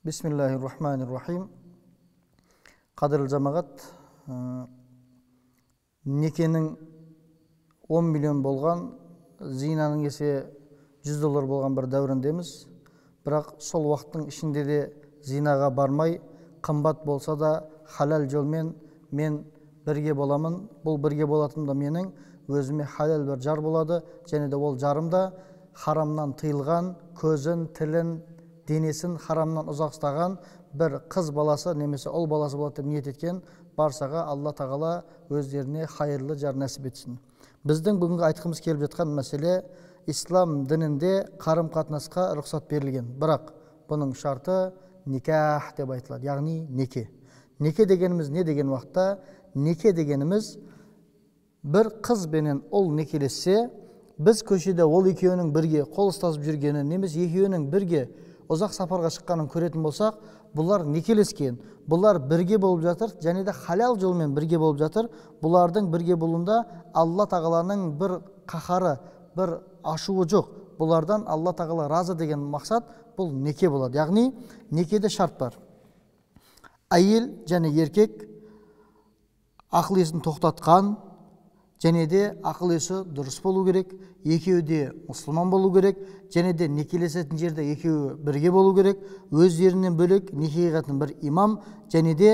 Бисмиллахир-рахманир-рахим. Қадірлі жамағат, некенің 10 миллион болған, зинаның есе 100 доллар болған бір дәуіріндеміз. Бірақ сол уақыттың ішінде де зинаға бармай, қымбат болса да халал жолмен мен бірге боламын. Бұл бірге болатыным да менің өзіме халал бір жар болады, және де ол жарым да харамнан тыйылған, көзін, тілін, денесін харамнан ұзақ ұстаған бір қыз баласы немесе ұл баласы болады деп ниет еткен баршаға Алла Тағала өздеріне хайырлы жар нәсіп етсін. Біздің бүгінгі айтқымыз келіп жатқан мәселе, ислам дінінде қарым-қатынасқа рұқсат берілген, бірақ бұның шарты никах деп айтылады, яғни неке. Неке дегеніміз не деген уақытта, неке дегеніміз бір қыз бенен ұл некелессе, біз көшеде ол екеуінің бірге қол ұстасып жүргенін немесе екеуінің бірге ұзақ сапарға шыққанын көретін болсақ, бұлар некелескен, бұлар бірге болып жатыр, және де халал жолмен бірге болып жатыр. Бұлардың бірге болуында Алла Тағаланың бір қаһары, бір ашуы жоқ. Бұлардан Алла Тағала разы деген мақсат бұл неке болады. Яғни некеде шарт бар. Әйел және еркек ақыл есін тоқтатқан, және де ақыл есі дұрыс болу керек, екеуі де мұсылман болу керек, және де некелесетін жерде екеуі бірге болу керек, өздерінен бөлек неке қиятын бір имам, және де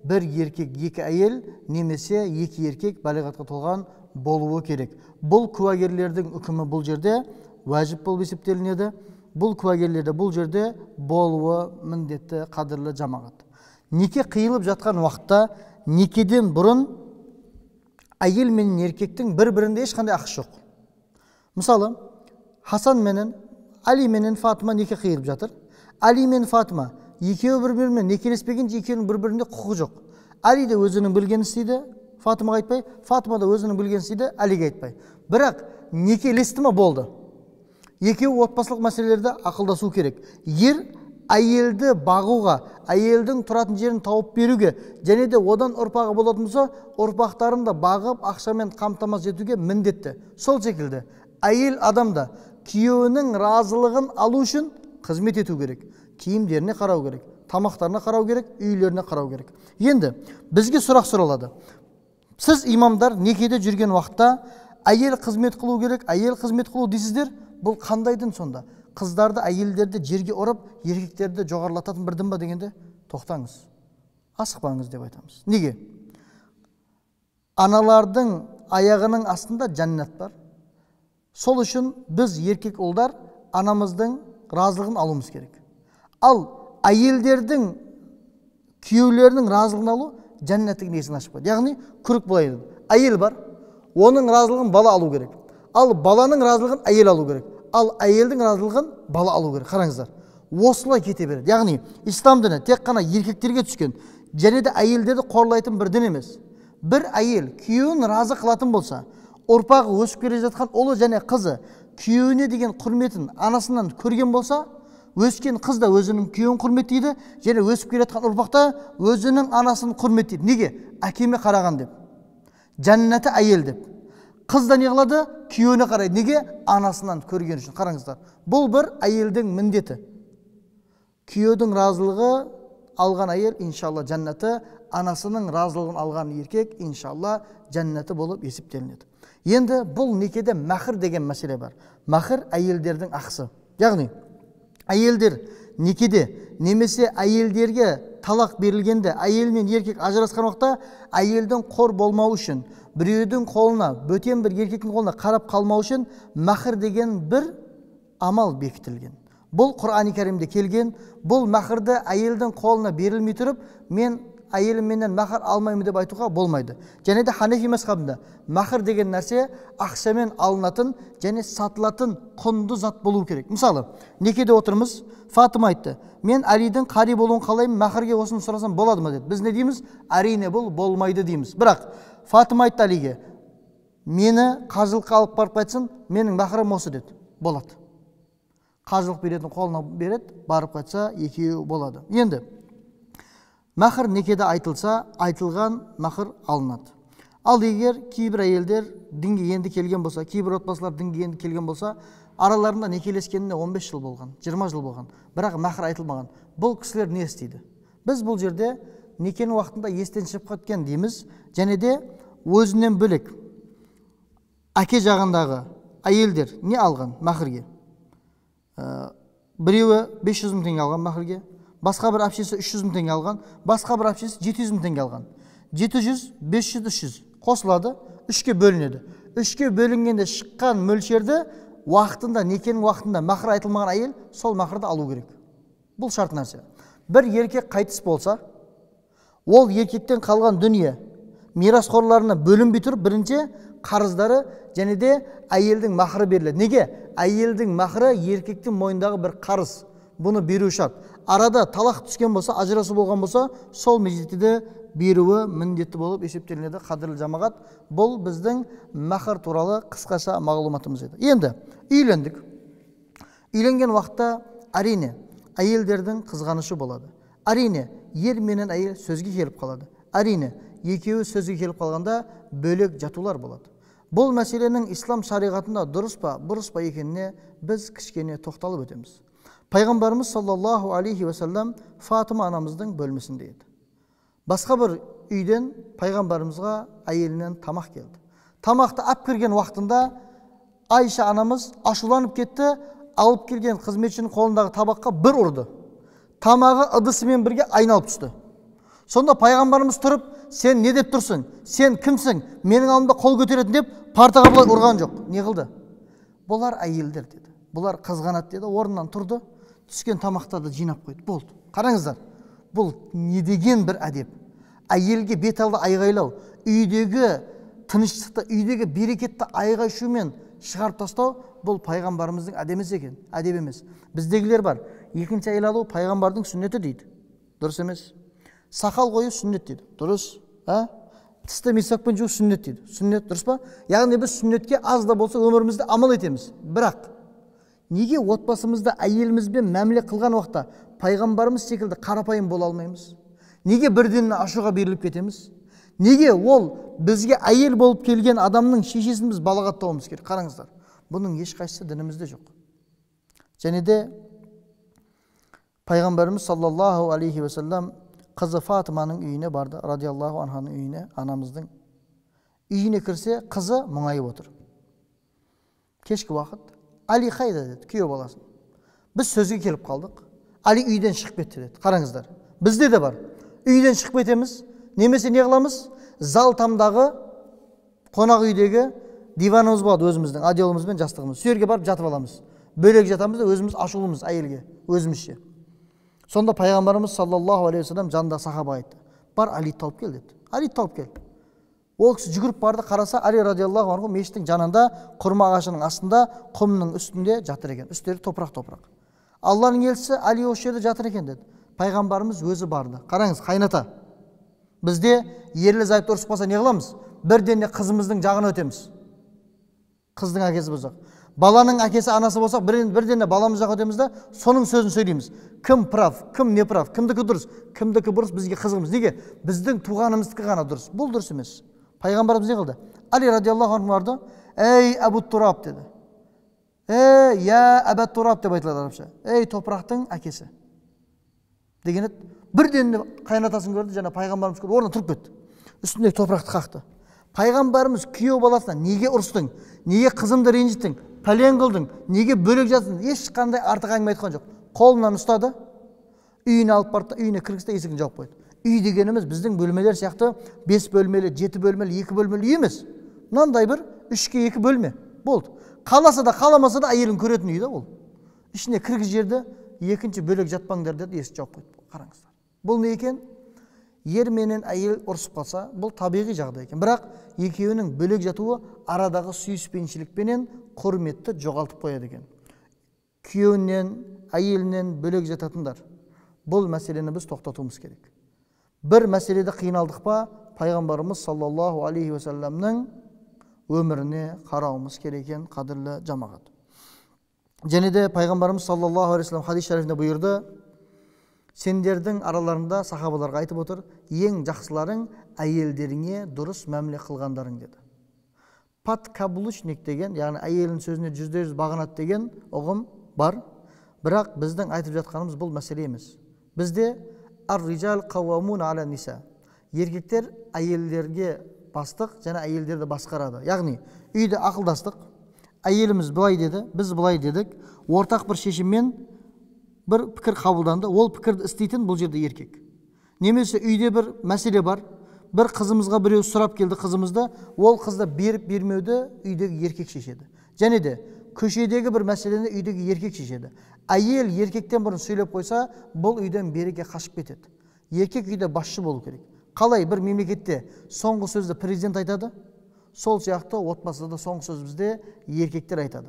бір еркек екі әйел немесе екі еркек балиғатқа толған болуы керек. Бұл куәгерлердің үкімі бұл жерде уәжіп болып есептелінеді. Бұл куәгерлерде бұл жерде болуы міндетті, қадірлі жамағат. Неке қиылып жатқан уақытта некеден бұрын әйел мен еркектің бір-бірінде ешқандай ақысы жоқ. Мысалы, Хасан менен Али менен Фатима неке қиылып жатыр. Али мен Фатима екеуі бір-бірімен некелеспегенше екеуінің бір-бірінде құқығы жоқ. Али де өзінің білгенін істейді, Фатимаға айтпай, Фатима да өзінің білгенін істейді, Алиге айтпай. Бірақ некелесті ма болды. Екеуі отбасылық мәселелерде ақылдасу керек. Ер әйелді бағуға, әйелдің тұратын жерін тауып беруге, және де одан ұрпағы болатын болса, ұрпақтарын да бағып, ақшамен қамтамасыз етуге міндетті. Сол секілді әйел адам да күйеуінің разылығын алу үшін қызмет ету керек. Киімдеріне қарау керек, тамақтарына қарау керек, үйлеріне қарау керек. Енді бізге сұрақ сұралады. Сіз имамдар некеде жүрген уақытта әйел қызмет қылу керек, әйел қызмет қылу дейсіздер. Бұл қандай дін сонда? Қыздарды, әйелдерді жерге ұрып, еркектерді жоғарылататын бір дін ба дегенде, тоқтаңыз, асықпаңыз деп айтамыз. Неге? Аналардың аяғының астында жәннат бар. Сол үшін біз еркек ұлдар анамыздың разылығын алуымыз керек. Ал әйелдердің күйеулерінің разылығын алу жәннаттың есігін ашып қояды. Яғни күрік былай деді. Әйел бар, оның разылығын бала алу керек. Ал баланың разылығын әйел алу керек. Ал әйелдің разылығын бала алу керек. Қараңыздар, осылай кете береді. Яғни ислам діні тек қана еркектерге түскен, және де әйелдерді қорлайтын бір дін емес. Бір әйел күйеуін разы қылатын болса, ұрпағы өсіп келе жатқан ұлы және қызы күйеуіне деген құрметін анасынан көрген болса, өскен қыз да өзінің күйеуін құрметтейді, және өсіп келе жатқан ұрпақ та өзінің анасын құрметтейді. Неге? Әкеме қараған деп. Жәннаты әйел деп. Қыз да не қылады? Күйеуіне қарайды. Неге? Анасынан көрген үшін. Қараңыздар, бұл бір әйелдің міндеті. Күйеудің разылығы алған әйел иншалла жәннаты, анасының разылығын алған еркек иншалла жәннаты болып есептелінеді. Енді бұл некеде махр деген мәселе бар. Махр әйелдердің ақысы. Яғни әйелдер некеде немесе әйелдерге талақ берілгенде, әйел мен еркек ажырасқан уақытта әйелдің қор болмауы үшін, біреудің қолына, бөтен бір еркектің қолына қарап қалмау үшін махр деген бір амал бекітілген. Бұл Құран-ы Кәрімде келген. Бұл махрды әйелдің қолына берілмей тұрып, мен әйелімменен махр алмаймын деп айтуға болмайды. Және де Ханефи мазхабында махр деген нәрсе ақшамен алынатын және сатылатын құнды зат болу керек. Мысалы, некеде отырмыз, Фатима айтты, мен Алидің қари болуын қалаймын, махрге осыны сұрасам болады ма деді. Біз не дейміз? Әрине бұл болмайды дейміз. Бірақ Фатима айтты Алиге, мені қажылыққа алып барып қайтсын, менің махрым осы деді. Болады. Қажылық беретін қолына береді, барып қайтса екеуі болады. Енді махр некеде айтылса, айтылған махр алынады. Ал егер кейбір әйелдер дінге енді келген болса, кейбір отбасылар дінге енді келген болса, Араларында некелескеніне 15 жыл болған, 20 жыл болған, бірақ махр айтылмаған. Бұл кісілер не істейді? Біз бұл жерде некенің уақытында естен шығып кеткен дейміз, және де өзінен бөлек әке жағындағы әйелдер не алған махрге? Біреуі 500 мың теңге алған махрге, басқа бір әпшесі 300 мың теңге алған, басқа бір әпшесі 700 мың теңге алған. 700, 500, 300 қосылады, 3-ке бөлінеді. 3-ке бөлінгенде шыққан мөлшерді уақытында, некенің уақытында махр айтылмаған әйел сол махрды алу керек. Бұл шарт нәрсе. Бір еркек қайтыс болса, ол еркектен қалған дүние мирасқорларына бөлінбей тұрып, бірінші қарыздары және де әйелдің махры беріледі. Неге? Әйелдің махры еркектің мойнындағы бір қарыз. Бұны беру шарт. Арада талақ түскен болса, ажырасу болған болса, сол мезетте де беруі міндетті болып есептелінеді. Қадірлі жамағат, бұл біздің махр туралы қысқаша мағлұматымыз еді. Енді үйлендік. Үйленген уақытта әрине әйелдердің қызғанышы болады. Әрине ер менен әйел сөзге келіп қалады. Әрине екеуі сөзге келіп қалғанда бөлек жатулар болады. Бұл мәселенің ислам шариғатында дұрыс па, бұрыс па екеніне біз кішкене тоқталып өтеміз. Пайғамбарымыз саллаллаху алейхи уассалам Фатима анамыздың бөлмесінде еді. Басқа бір үйден пайғамбарымызға әйелінен тамақ келді. Тамақты ап кірген уақытында Айша анамыз ашуланып кетті, алып келген қызметшінің қолындағы табаққа бір ұрды. Тамағы ыдысымен бірге айналып түсті. Сонда пайғамбарымыз тұрып, сен не деп тұрсың, сен кімсің, менің алдымда қол көтеретін деп партаға былай ұрған жоқ. Не қылды? Бұлар әйелдер деді. Бұлар қызғанады деді, орнынан тұрды, түскен тамақтарды жинап қойды. Болды. Қараңыздар, бұл не деген бір әдеп. Әйелге бет алды айғайлау, үйдегі тыныштықты, үйдегі берекетті айғай шумен шығарып тастау, бұл пайғамбарымыздың әдебі екен, әдеп емес. Біздегілер бар. Екінші әйел алу пайғамбардың сүннеті дейді. Дұрыс емес. Сақал қою сүннет дейді. Дұрыс. Тісті мисвакпен жуу сүннет дейді. Сүннет, дұрыс па? Яғни біз сүннетке аз да болса өмірімізде амал етеміз. Бірақ неге отбасымызда әйелімізбен мәміле қылған уақытта пайғамбарымыз секілді қарапайым бола алмаймыз? Неге бірден ашуға беріліп кетеміз? Неге ол бізге әйел болып келген адамның шешесін біз балағаттауымыз керек? Қараңыздар, бұның ешқайсысы дінімізде жоқ. Және де пайғамбарымыз саллаллаху алейхи уассалам қызы Фатиманың үйіне барды, радиаллаху анханың үйіне, анамыздың үйіне кірсе, қызы мұңайып отыр. Кешкі уақыт, Али қайда деді, күйеу баласын. Біз сөзге келіп қалдық. Али үйден шығып кетті деді. Қараңыздар, бізде де бар. Үйден шығып кетеміз, немесе не қыламыз? Зал тамдағы қонақ үйдегі диванымыз болады өзіміздің, одеялымыз бен жастығымыз. Сол жерге барып жатып аламыз. Бөлек жатамыз да өзіміз ашулымыз әйелге, өзімізше. Сонда пайғамбарымыз саллаллаху алейхи уассалам жанындағы сахаба айтты. Бар, Алиді тауып кел деді. Алиді тауып кел. Ол кісі жүгіріп барды, қараса, Али радиаллаху анху мешіттің жанында, құрма ағашының астында, құмның үстінде жатыр екен. Үстері топырақ-топырақ. Алланың елшісі Али осы жерде жатыр екен деді. Пайғамбарымыз өзі барды. Қараңыз, қайната. Бізде ерлі зайыпты ұрысып қалса не қыламыз? Бірден қызымыздың жағына өтеміз. Қыздың әкесі болсақ. Баланың әкесі анасы болсақ, бірден баламыз жаққа өтеміз да, соның сөзін сөйлейміз. Кім прав, кім не прав, кімдікі дұрыс, кімдікі бұрыс, бізге қызығымыз. Неге? Біздің туғанымыздікі ғана дұрыс. Бұл дұрыс емес. Пайғамбарымыз не қылды? Али радиаллаху анху барды. Ей, Әбу Тураб деді. Ей, я Әбу Тураб деп айтылады арабша. Ей, топырақтың әкесі. Деген еді. Бірден қайнатасын көрді, және пайғамбарымыз көрді, орнынан тұрып кетті. Үстіндегі топырақты қақты. Пайғамбарымыз күйеу баласына неге ұрыстың, неге қызымды ренжіттің, пәлен қылдың, неге бөлек жаттың, ешқандай артық әңгіме айтқан жоқ. Қолынан ұстады, үйіне алып барды, үйіне кіргізді, есігін жауып қойды. Үй дегеніміз біздің бөлмелер сияқты 5 бөлмелі, 7 бөлмелі, 2 бөлмелі үй емес. Мынандай бір 3-ке 2 бөлме болды. Қаласа да қаламаса да әйелін көретін үй да ол. Ішіне кіргізіп жерді, екінші бөлек жатпаңдар деді, есік жауып қойды. Қараңыздар. Бұл не екен? Ер менен әйел ұрысып қалса, бұл табиғи жағдай екен. Бірақ екеуінің бөлек жатуы арадағы сүйіспеншілікпенен құрметті жоғалтып қояды екен. Күйеуінен, әйелінен бөлек жататындар. Бұл мәселені біз тоқтатуымыз керек. Бір мәселеде қиналдық па, пайғамбарымыз саллаллаху алейхи уассаламның өміріне қарауымыз керек екен, қадірлі жамағат. Және де пайғамбарымыз саллаллаху алейхи уассалам хадис шарифінде бұйырды, сендердің араларында сахабаларға айтып отыр, ең жақсыларың әйелдеріңе дұрыс мәміле қылғандарың деді. Подкаблучник деген, яғни әйелінің сөзіне 100% бағынады деген ұғым бар. Бірақ біздің айтып жатқанымыз бұл мәселе емес. Бізде ар-рижал қауамун аля ниса. Еркектер әйелдерге бастық және әйелдерді басқарады. Яғни үйде ақылдастық, әйеліміз былай деді, біз былай дедік, ортақ бір шешіммен бір пікір қабылданды, ол пікірді істейтін бұл жерде еркек. Немесе үйде бір мәселе бар, бір қызымызға біреу сұрап келді қызымызды, ол қызды беріп бермеуді үйдегі еркек шешеді. Және де көшедегі бір мәселені үйдегі еркек шешеді. Әйел еркектен бұрын сөйлеп қойса, бұл үйден береке қашып кетеді. Еркек үйде басшы болу керек. Қалай бір мемлекетте соңғы сөзді президент айтады, сол сияқты отбасыда да соңғы сөз бізде еркектер айтады.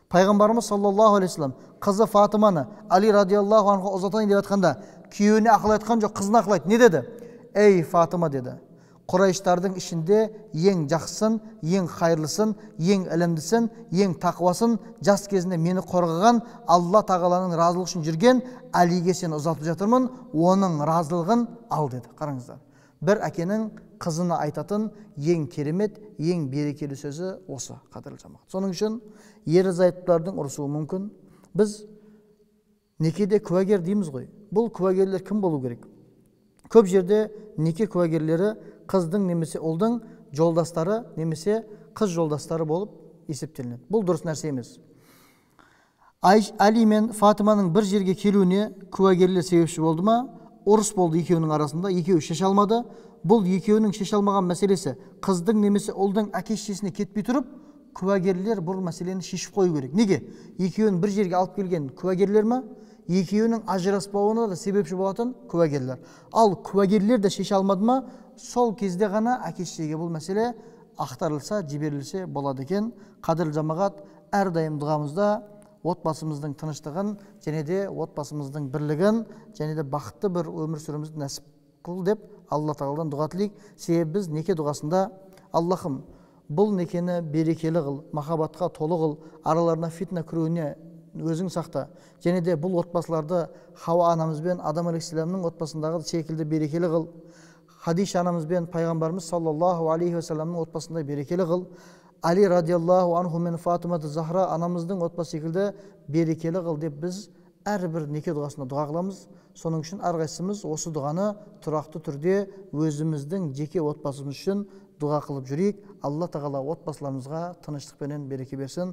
Пайғамбарымыз саллаллаху алейхи вассалам қызы Фатиманы Али радиаллаху анху ұзатайын деп жатқанда күйеуіне ақыл айтқан жоқ, қызына ақыл айтты. Не деді? Ей Фатима деді, Құрайыштардың ішінде ең жақсысын, ең хайырлысын, ең ілімдісін, ең тақуасын, жас кезінде мені қорғаған, Алла тағаланың разылығы үшін жүрген Алиге сені ұзатып жатырмын, оның разылығын ал деді. Қараңыздар, бір әкенің қызына айтатын ең керемет, ең берекелі сөзі осы, қадірлі жамағат. Соның үшін ерлі зайыптылардың ұрысуы мүмкін. Біз некеде куәгер дейміз ғой. Бұл куәгерлер кім болу керек? Көп жерде неке куәгерлері қыздың немесе ұлдың жолдастары немесе қыз жолдастары болып есептелінеді. Бұл дұрыс нәрсе емес. Али мен Фатиманың бір жерге келуіне куәгерлер себепші болды ма? Ұрыс болды екеуінің арасында, екеуі шеше алмады. Бұл екеуінің шеше алмаған мәселесі қыздың немесе ұлдың әке шешесіне кетпей тұрып, куәгерлер бұл мәселені шешіп қою керек. Неге? Екеуін бір жерге алып келген куәгерлер ма? Екеуінің ажыраспауына да себепші болатын куәгерлер. Ал куәгерлер де шеше алмады ма? Сол кезде ғана әке шешеге бұл мәселе ақтарылса, жіберілсе болады екен. Қадірлі жамағат, әрдайым дұғамызда отбасымыздың тыныштығын және де отбасымыздың бірлігін және де бақытты бір өмір сүруімізді нәсіп қыл деп Алла тағаладан дұға тілейік. Себебі біз неке дұғасында Аллахым, бұл некені берекелі қыл, махаббатқа толы қыл, араларына фитна кіруіне өзің сақта. Және де бұл отбасыларды Хауа анамыз бен Адам алейхиссаламның отбасындағы секілді берекелі қыл. Хадиша анамыз бен пайғамбарымыз саллаллаху алейхи уассаламның отбасында берекелі қыл. Али радиаллаху анху мен Фатима Захра анамыздың отбасы секілді берекелі қыл деп біз әрбір неке дұғасында дұға қыламыз. Соның үшін әрқайсымыз осы дұғаны тұрақты түрде өзіміздің жеке отбасымыз үшін дұға қылып жүрейік. Алла тағала отбасыларымызға тыныштық пенен береке берсін.